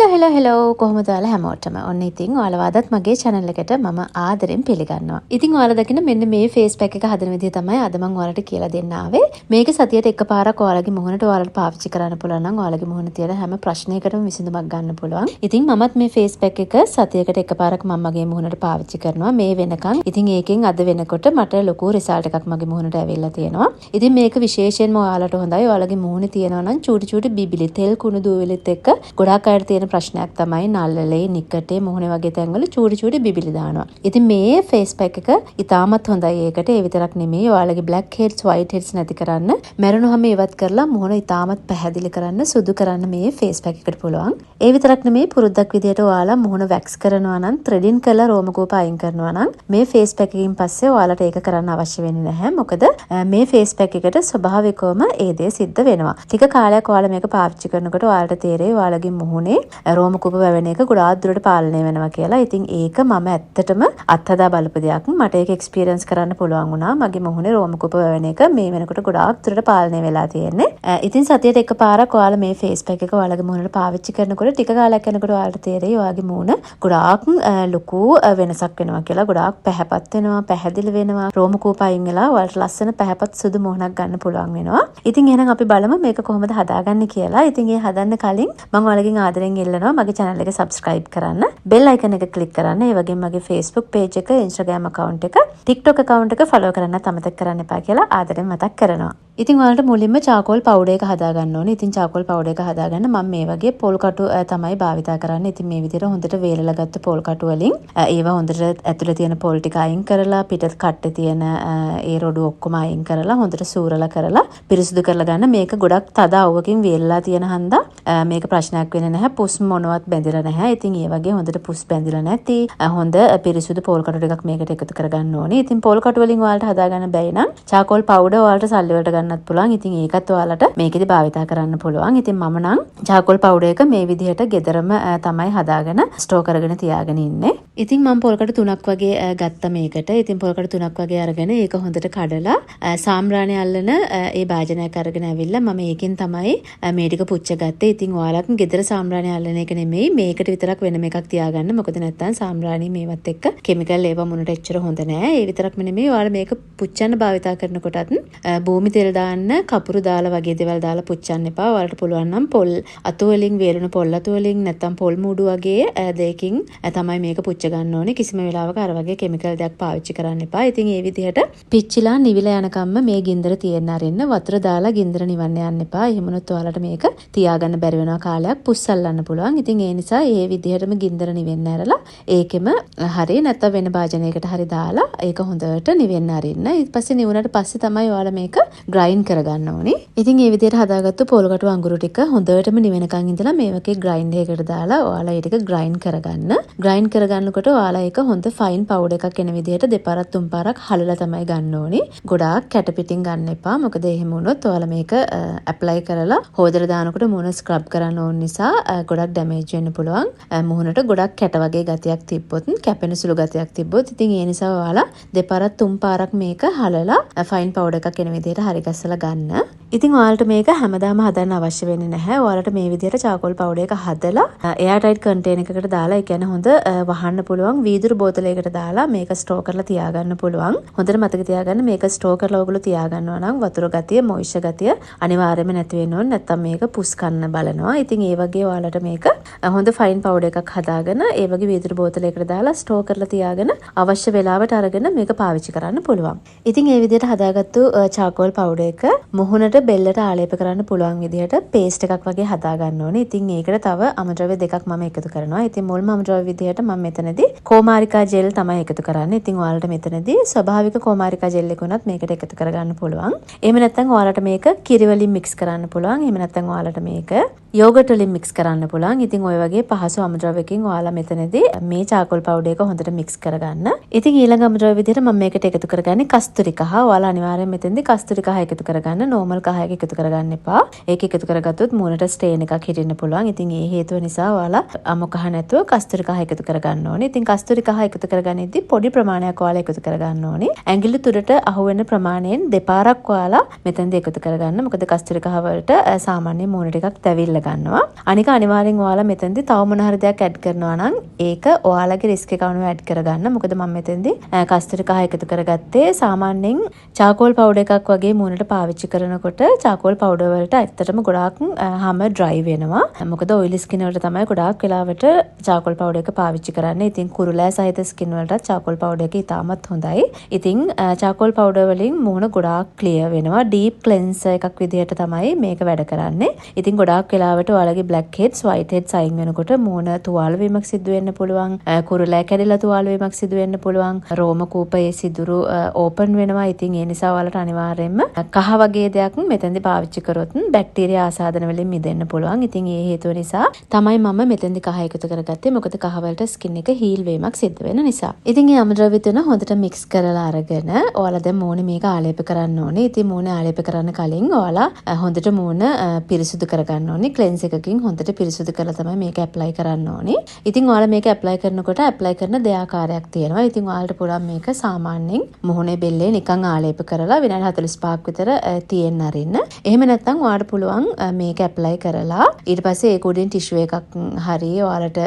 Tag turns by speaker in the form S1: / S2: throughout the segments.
S1: Hello hello hello, කොහොමද ඔයාලා හැමෝටම? ඔන්න ඉතින් ඔයාලව අදත් මගේ channel එකට මම ආදරෙන් පිළිගන්නවා. ඉතින් ඔයාලා දකින මෙන්න මේ ෆේස් පැක් එක හදන විදිය තමයි අද මම ඔයාලට කියලා දෙන්න ආවේ. මේක සතියට එකපාරක් ඔයාලගේ මුහුණට ඔයාලට පාවිච්චි කරන්න පුළුවන් නම් ඔයාලගේ මුහුණ තියෙන හැම ප්‍රශ්නයකටම විසඳුමක් ගන්න පුළුවන්. ඉතින් මමත් මේ ෆේස් පැක් එක සතියකට එකපාරක් මම මගේ මුහුණට පාවිච්චි කරනවා මේ වෙනකන්. ඉතින් ඒකෙන් අද වෙනකොට මට ලොකු රිසල්ට් එකක් මගේ මුහුණට ඇවිල්ලා තියෙනවා. ඉතින් මේක විශේෂයෙන්ම ඔයාලට හොඳයි. ඔයාලගේ මුහුණේ තියෙනවා නම් චූටි චූටි බිබිලි, තෙල් කුණු දූවිලිත් එක්ක ගොඩාක් අයට තියෙන ප්‍රශ්නයක් තමයි නල්ලලේ, නිකටේ, මුහුණේ වගේ තැන්වල චූටි චූටි බිබිලි දානවා. ඉතින් මේ ෆේස් පැක් එක ඉතාමත් හොඳයි ඒකට. ඒ විතරක් නෙමෙයි, ඔයාලගේ බ්ලැක් හෙඩ්ස්, වයිට් හෙඩ්ස් නැති කරන්න, මැරුණුහම ඉවත් කරලා මුහුණ ඉතාමත් පැහැදිලි කරන්න, සුදු කරන්න මේ ෆේස් පැක් එකට පුළුවන්. ඒ විතරක් නෙමෙයි, පුරුද්දක් විදියට ඔයාලා මුහුණ වැක්ස් කරනවා නම්, ත්‍රෙඩින් කරලා රෝමකූප අයින් කරනවා නම් මේ ෆේස් පැක් එකකින් පස්සේ ඔයාලට ඒක කරන්න අවශ්‍ය වෙන්නේ නැහැ. මොකද මේ ෆේස් පැක් එකට ස්වභාවිකවම ඒ දේ සිද්ධ වෙනවා. ටික කාලයක් ඔයාලා මේක පාවිච්චි කරනකොට ඔයාලට තේරෙයි ඔයාලගේ මුහුණේ රෝමකූප වැවෙන එක ගොඩාක් දුරට පාලනය වෙනවා කියලා. ඉතින් ඒක මම ඇත්තටම අත්හදා බලපු දෙයක්. මට ඒක එක්ස්පීරියන්ස් කරන්න පුළුවන් වුණා. මගේ මුහුණේ රෝමකූප වැවෙන එක මේ වෙනකොට ගොඩාක් දුරට පාලනය වෙලා තියෙන්නේ. ඉතින් සතියට එකපාරක් ඔයාලා මේ ෆේස් පැක් එක ඔයාලගේ මුහුණට පාවිච්චි කරනකොට ටික කාලයක් යනකොට ඔයාලට තේරෙයි ඔයාගේ මුහුණ ගොඩාක් ලොකු වෙනසක් වෙනවා කියලා. ගොඩාක් පැහැපත් වෙනවා, පැහැදිලි වෙනවා. රෝමකූප අයින් වෙලා ඔයාලට ලස්සන පැහැපත් සුදු මුහුණක් ගන්න පුළුවන් වෙනවා. ඉතින් එහෙනම් අපි බලමු මේක කොහොමද හදාගන්නේ කියලා. ඉතින් ඒ හදන්න කලින් මම ඔයාලගෙන් ආදරෙන් ඉල්ලනවා මගේ channel එක subscribe කරන්න, bell icon එක click කරන්න, ඒ වගේම මගේ Facebook page එක, Instagram account එක, TikTok account එක follow කරන්නත් අමතක කරන්න එපා කියලා ආදරෙන් මතක් කරනවා. ඉතින් ඔයාලට මුලින්ම චාකෝල් පවුඩර් එක හදාගන්න ඕනේ. ඉතින් චාකෝල් පවුඩර් එක හදාගන්න මම මේ වගේ පොල් කටු තමයි භාවිතා කරන්නේ. ඉතින් මේ විදිහට හොඳට වේලලා ගත්ත පොල් කටු වලින් ඒවා හොඳට ඇතුලේ තියෙන පොල් ටික අයින් කරලා, පිට කට්ටේ තියෙන ඒ රොඩු ඔක්කොම අයින් කරලා, හොඳට සූරලා කරලා පිරිසිදු කරලා ගන්න. මේක ගොඩක් තද අවුවකින් වේලලා තියෙන හන්දා මේක ප්‍රශ්නයක් වෙන්නේ නැහැ. පුස් මොනවත් බැඳිලා නැහැ. ඉතින් ඒ වගේ හොඳට පුස් බැඳිලා නැති හොඳ පිරිසිදු පොල් කටු ටිකක් මේකට එකතු කරගන්න ඕනේ. ඉතින් පොල් කටු වලින් ඔයාලට හදාගන්න බැරි නම් චාකෝල් පවුඩර් ඔයාලට සල්ලි වලට ගන්නත් පුළුවන්. ඉතින් ඒකත් ඔයාලට මේකෙදි භාවිතා කරන්න පුළුවන්. ඉතින් මම නම් චාකෝල් පවුඩර් එක මේ විදිහට ගෙදරම තමයි හදාගෙන ස්ටෝර් කරගෙන තියාගෙන ඉන්නේ. ඉතින් මම පොල් කටු තුනක් වගේ ගත්තා මේකට. ඉතින් පොල් කටු තුනක් වගේ අරගෙන ඒක හොඳට කඩලා සාම්බ්‍රාණි අල්ලන ඒ භාජනයක් අරගෙන ඇවිල්ලා මම ඒකෙන් තමයි මේ ටික පුච්ච ගත්තේ. ඉතින් ඔයාලත් ගෙදර සාම්බ්‍රාණි අල්ලන එක නෙමෙයි, මේකට විතරක් වෙනම එකක් තියාගන්න. මොකද නැත්තම් සාම්බ්‍රාණි මේවත් එක්ක කෙමිකල් ඒවා මුණට එච්චර හොඳ නෑ. ඒ විතරක්ම නෙමෙයි, ඔයාලා මේක පුච්චන්න භාවිතා කරනකොටත් භූමි තෙල් දාන්න, කපුරු දාලා වගේ දේවල් දාලා පුච්චන්න එපා. ඔයාලට පුළුවන් නම් පොල් අතු වලින්, වේලුණු පොල් අතු වලින්, නැත්තම් පොල් මූඩු වගේ දෙයකින් තමයි මේක පුච්ච ගන්න ඕනේ. කිසිම වෙලාවක අර වගේ කෙමිකල් දෙයක් පාවිච්චි කරන්න එපා. ඉතින් ඒ විදිහට පිච්චිලා නිවිලා යනකම්ම මේ ගින්දර තියෙන්න අරින්න. වතුර දාලා ගින්දර නිවන්න යන්න එපා. එහෙම වුණොත් ඔයාලට මේක තියාගන්න බැරි වෙනවා කාලයක්, පුස්සල්ලන්න පුළුවන්. ඉතින් ඒ නිසා ඒ විදිහටම ගින්දර නිවෙන්න ඇරලා ඒකෙම හරි නැත්තම් වෙන භාජනයකට හරි දාලා ඒක හොඳට නිවෙන්න අරින්න. ඊට පස්සේ නිවුනට පස්සේ තමයි ඔයාලා මේක ග්‍රයින්ඩ් කරගන්න ඕනේ. ඉතින් ඒ විදිහට හදාගත්තු පොල් කටු අඟුරු ටික හොඳටම නිවෙනකන් ඉඳලා මේ වගේ ග්‍රයින්ඩ් එකකට දාලා ඔයාලා ඒ ටික ග්‍රයින්ඩ් කරගන්න. ග්‍රයින්ඩ් කරගන්නකොට ඔයාලා ඒක හොඳ ෆයින් පවුඩර් එකක් එන විදිහට දෙපාරක් තුන් පාරක් හලලා තමයි ගන්න ඕනේ. ගොඩාක් කැට පිටින් ගන්න එපා. මොකද එහෙම වුණොත් ඔයාලා මේක ඇප්ලයි කරලා හෝදලා දානකොට මුහුණ ස්ක්‍රබ් කරන්න ඕන නිසා ගොඩක් ඩැමේජ් වෙන්න පුළුවන්. මුහුණට ගොඩක් කැට වගේ ගතියක් තිබ්බොත්, කැපෙන සුළු ගතියක් තිබ්බොත්, ඉතින් ඒ නිසා ඔයාලා දෙපාරක් තුන් පාරක් මේක හලලා ෆයින් පවුඩර් එකක් එන විදිහට හරි ගස්සලා ගන්න. ඉතින් ඔයාලට මේක හැමදාම හදන්න අවශ්‍ය වෙන්නේ නැහැ. ඔයාලට මේ විදිහට චාකෝල් පවුඩර් එක හදලා එයාර් ටයිට් කන්ටේනර් එකකට දාලා, ඒ කියන්නේ හොඳ වහන්න පුළුවන් වීදුරු බෝතලයකට දාලා මේක ස්ටෝර් කරලා තියාගන්න පුළුවන්. හොඳට මතක තියාගන්න, මේක ස්ටෝර් කරලා ඔයගොල්ලෝ තියාගන්නවා නම් වතුර ගතිය, මොයිස්චර් ගතිය අනිවාර්යයෙන්ම නැති වෙන්න ඕනේ. නැත්තම් මේක පුස් කන්න බලනවා. ඉතින් ඒ වගේ ඔයාලට මේක හොඳ ෆයින් පවුඩර් එකක් හදාගෙන ඒ වගේ වීදුරු බෝතලයකට දාලා ස්ටෝර් කරලා තියාගෙන අවශ්‍ය වෙලාවට අරගෙන මේක පාවිච්චි කරන්න පුළුවන්. ඉතින් ඒ විදිහට හදාගත්තු චාකෝල් පවුඩර් එක මුහුණට, බෙල්ලට ආලේප කරන්න පුළුවන් විදිහට පේස්ට් එකක් වගේ හදා ගන්න ඕනේ. ඉතින් ඒකට තව අමුද්‍රව්‍ය දෙකක් මම එකතු කරනවා. ඉතින් මුල්ම අමුද්‍රව්‍ය විදිහට මම මෙතනදී කෝමාරිකා ජෙල් තමයි එකතු කරන්නේ. ඉතින් ඔයාලට මෙතනදී ස්වභාවික කෝමාරිකා ජෙල් එක උනත් මේකට එකතු කරගන්න පුළුවන්. එහෙම නැත්නම් ඔයාලට මේක කිරි වලින් මික්ස් කරන්න පුළුවන්. එහෙම නැත්නම් ඔයාලට මේක යෝගට් වලින් මික්ස් කරන්න පුළුවන්. ඉතින් ඔය වගේ පහසු අමුද්‍රව්‍යකින් ඔයාලා මෙතනදී මේ චාකෝල් පවුඩර් එක හොඳට මික්ස් කරගන්න. ඉතින් ඊළඟ අමුද්‍රව්‍ය විදිහට මම මේකට එකතු කරගන්නේ කස්තුරි කහ. ඔයාලා අනිවාර්යෙන් මෙතනදී කස්තුරි කහ එකතු එකතු කරගන්න. නෝමල් කහ එක එකතු කරගන්න එපා. ඒක එකතු කරගත්තොත් මූණට ස්ටේන් එකක් හිටින්න පුළුවන්. ඉතින් ඒ හේතුව නිසා ඔයාලා අමු කහ නැතුව කස්තුරි කහ එකතු කරගන්න ඕනේ. ඉතින් කස්තුරි කහ එකතු කරගනිද්දි පොඩි ප්‍රමාණයක් ඔයාලා එකතු කරගන්න ඕනේ. ඇඟිලි තුනට අහු වෙන ප්‍රමාණයෙන් දෙපාරක් ඔයාලා මෙතනදී එකතු කරගන්න. මොකද කස්තුරි කහ වලට සාමාන්‍ය මූණ ටිකක් දැවිල්ල ගන්නවා. අනික අනිවාර්යෙන් ඔයාලා මෙතනදී තව මොන හරි දෙයක් ඇඩ් කරනවා නම් ඒක ඔයාලගේ රිස්ක් එක අනුව ඇඩ් කරගන්න. මොකද මම මෙතනදී කස්තුරි කහ එකතු කරගත්තේ සාමාන්‍යයෙන් චාකෝල් පවුඩර් එකක් වගේ මූණට පාවිච්චි කරනකොට චාකෝල් පවුඩර් වලට ඇත්තටම ගොඩාක් හම ඩ්‍රයි වෙනවා. මොකද ඔයිලි ස්කින් වලට තමයි ගොඩාක් වෙලාවට චාකෝල් පවුඩර් එක පාවිච්චි කරන්නේ. ඉතින් කුරුලෑ සහිත ස්කින් වලටත් චාකෝල් පවුඩර් එක ඉතාමත් හොඳයි. ඉතින් චාකෝල් පවුඩර් වලින් මූණ ගොඩාක් ක්ලියර් වෙනවා. ඩීප් ක්ලෙන්සර් එකක් විදිහට තමයි මේක වැඩ කරන්නේ. ඉතින් ගොඩාක් වෙලාවට ඔයාලගේ බ්ලැක් හෙඩ්ස්, වයිට් හෙඩ්ස් අයින් වෙනකොට මූණ තුවාල වීමක් සිදු වෙන්න පුළුවන්. කුරුලෑ කැඩිලා තුවාල වීමක් සිදු වෙන්න පුළුවන්. රෝම කූපයේ සිදුරු ඕපන් වෙනවා. ඉතින් ඒ නිසා ඔයාලට අනිවාර්යයෙන්ම කහ වගේ දෙයක් මෙතෙන්දි පාවිච්චි කරොත් බැක්ටීරියා ආසාදන වලින් මිදෙන්න පුළුවන්. ඉතින් ඒ හේතුව නිසා තමයි මම මෙතෙන්දි කහ එකතු කරගත්තේ. මොකද කහ වලට ස්කින් එක හීල් වීමක් සිද්ධ වෙන නිසා. ඉතින් මේ අමුද්‍රව්‍ය තුන හොඳට මික්ස් කරලා අරගෙන ඔයාලා දැන් මූණේ මේක ආලේප කරන්න ඕනේ. ඉතින් මූණේ ආලේප කරන්න කලින් ඔයාලා හොඳට මූණ පිරිසිදු කරගන්න ඕනේ. ක්ලෙන්ස් එකකින් හොඳට පිරිසිදු කරලා තමයි මේක ඇප්ලයි කරන්න ඕනේ. ඉතින් ඔයාලා මේක ඇප්ලයි කරනකොට ඇප්ලයි කරන දෙආකාරයක් තියෙනවා. ඉතින් ඔයාලට පුළුවන් මේක සාමාන්‍යයෙන් මුහුණේ බෙල්ලේ නිකන් ආලේප කරලා විනාඩි 45ක් විතර තියෙන්න අරින්න. එහෙම නැත්නම් ඔයාලට පුළුවන් මේක ඇප්ලයි කරලා ඊට පස්සේ ඒක උඩින් ටිෂු එකක් හරි ඔයාලට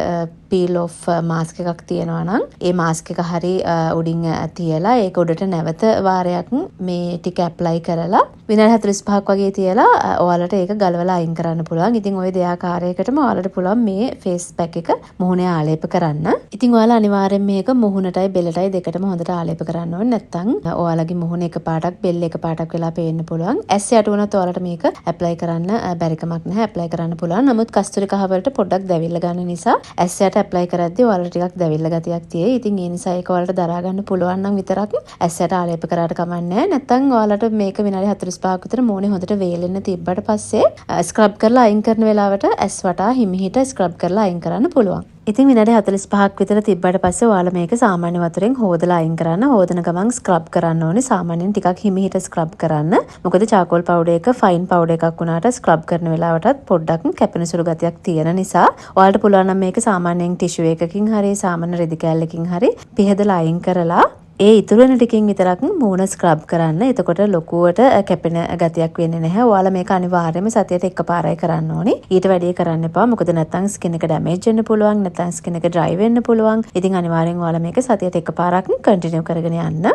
S1: පීල් ඔෆ් මාස්ක් එකක් තියෙනවා නම් ඒ මාස්ක් එක හරි උඩින් තියලා ඒක උඩට නැවත වාරයක් මේ ටික ඇප්ලයි කරලා විනාඩි 45ක් වගේ තියලා ඔයාලට ඒක ගලවලා අයින් කරන්න පුළුවන්. ඉතින් ඔය දෙආකාරයකටම ඔයාලට පුළුවන් මේ ෆේස් පැක් එක මුහුණේ ආලේප කරන්න. ඉතින් ඔයාලා අනිවාර්යෙන් මේක මුහුණටයි බෙල්ලටයි දෙකටම හොඳට ආලේප කරන්න ඕනේ. නැත්නම් ඔයාලගේ මුහුණ එක පාටක් බෙල්ල එක පාටක් වෙලා පේන්න පුළුවන්. ඇස් යට වුණත් ඔයාලට මේක ඇප්ලයි කරන්න බැරිකමක් නැහැ. ඇප්ලයි කරන්න පුළුවන්. නමුත් කස්තුරි කහ වලට පොඩ්ඩක් දැවිල්ල ගන්න නිසා ඇස් යට ඇප්ලයි කරද්දී ඔයාලට ටිකක් දැවිල්ල ගතියක් තියෙයි. ඉතින් ඒ නිසා ඒක ඔයාලට දරා ගන්න පුළුවන් නම් විතරක් ඇස් යට ආලේප කරාට කමක් නැහැ. නැත්නම් ඔයාලට මේක විනාඩි 45ක් විතර මූණේ හොඳට වේලෙන්න තිබ්බට පස්සේ ස්ක්‍රබ් කරලා අයින් කරන වෙලාවට ඇස් වටා හිමිහිට ස්ක්‍රබ් කරලා අයින් කරන්න පුළුවන්. ඉතින් විනාඩි 45ක් විතර තිබ්බට පස්සේ ඔයාලා මේක සාමාන්‍ය වතුරෙන් හෝදලා අයින් කරන්න. හෝදන ගමන් ස්ක්‍රබ් කරන්න ඕනේ. සාමාන්‍යයෙන් ටිකක් හිමිහිට ස්ක්‍රබ් කරන්න. මොකද චාකෝල් පවුඩර් එක ෆයින් පවුඩර් එකක් වුණාට ස්ක්‍රබ් කරන වෙලාවටත් පොඩ්ඩක් කැපෙන සුළු ගතියක් තියෙන නිසා ඔයාලට පුළුවන් නම් මේක සාමාන්‍යයෙන් ටිෂු එකකින් හරි සාමාන්‍ය රෙදි කෑල්ලකින් හරි පිහදලා අයින් කරලා ඒ ඉතුරු වෙන ටිකෙන් විතරක් මූණ ස්ක්‍රබ් කරන්න. එතකොට ලොකුවට කැපෙන ගතියක් වෙන්නේ නැහැ. ඔයාලා මේක අනිවාර්යයෙන්ම සතියට එකපාරයි කරන්න ඕනේ. ඊට වැඩිය කරන්න එපා. මොකද නැත්නම් ස්කින් එක ඩැමේජ් වෙන්න පුළුවන්. නැත්නම් ස්කින් එක ඩ්‍රයි වෙන්න පුළුවන්. ඉතින් අනිවාර්යෙන් ඔයාලා මේක සතියට එකපාරක් කන්ටිනියු කරගෙන යන්න.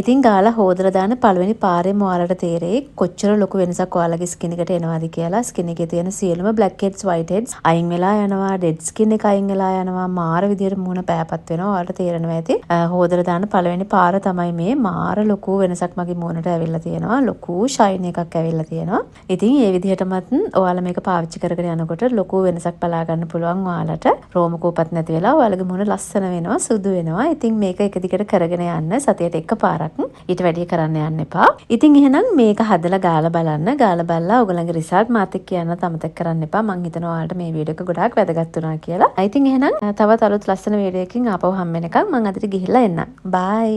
S1: ඉතින් ගාලා හෝදලා දාන පළවෙනි පාරෙම ඔයාලට තේරෙයි කොච්චර ලොකු වෙනසක් ඔයාලගේ ස්කින් එකට එනවද කියලා. ස්කින් එකේ තියෙන සියලුම බ්ලැක් හෙඩ්ස්, වයිට් හෙඩ්ස් අයින් වෙලා යනවා. ඩෙඩ් ස්කින් එක අයින් වෙලා යනවා. මාර විදියට මූණ පෑපත් වෙනවා. ඔයාලට තේරෙනවා ඇති. හෝදලා දාන පළවෙනි පාර තමයි මේ මාර ලොකු වෙනසක් මගේ මූණට ඇවිල්ලා තියෙනවා. ලොකු ෂයින් එකක් ඇවිල්ලා තියෙනවා. ඉතින් ඒ විදිහටමත් ඔයාලා මේක පාවිච්චි කරගෙන යනකොට ලොකු වෙනසක් බලා ගන්න පුළුවන් ඔයාලට. රෝම කූපත් නැති වෙලා ඔයාලගේ මූණ ලස්සන වෙනවා, සුදු වෙනවා. ඉතින් මේක එක දිගට කරගෙන යන්න සතියට එක පාරක්, ඊට වැඩිය කරන්න යන්න එපා. ඉතින් එහෙනම් මේක හදලා ගාලා බලන්න. ගාලා බලලා ඔයගොල්ලන්ගේ රිසල්ට් මාත් එක්ක කියන්න අමතක කරන්න එපා. මං හිතනවා ඔයාලට මේ වීඩියෝ එක ගොඩාක් වැදගත් වුණා කියලා. ඉතින් එහෙනම් තවත් අලුත් ලස්සන වීඩියෝ එකකින් ආපහු හම්බ වෙනකන් මං අදට ගිහිල්ලා එන්නම්. බයි.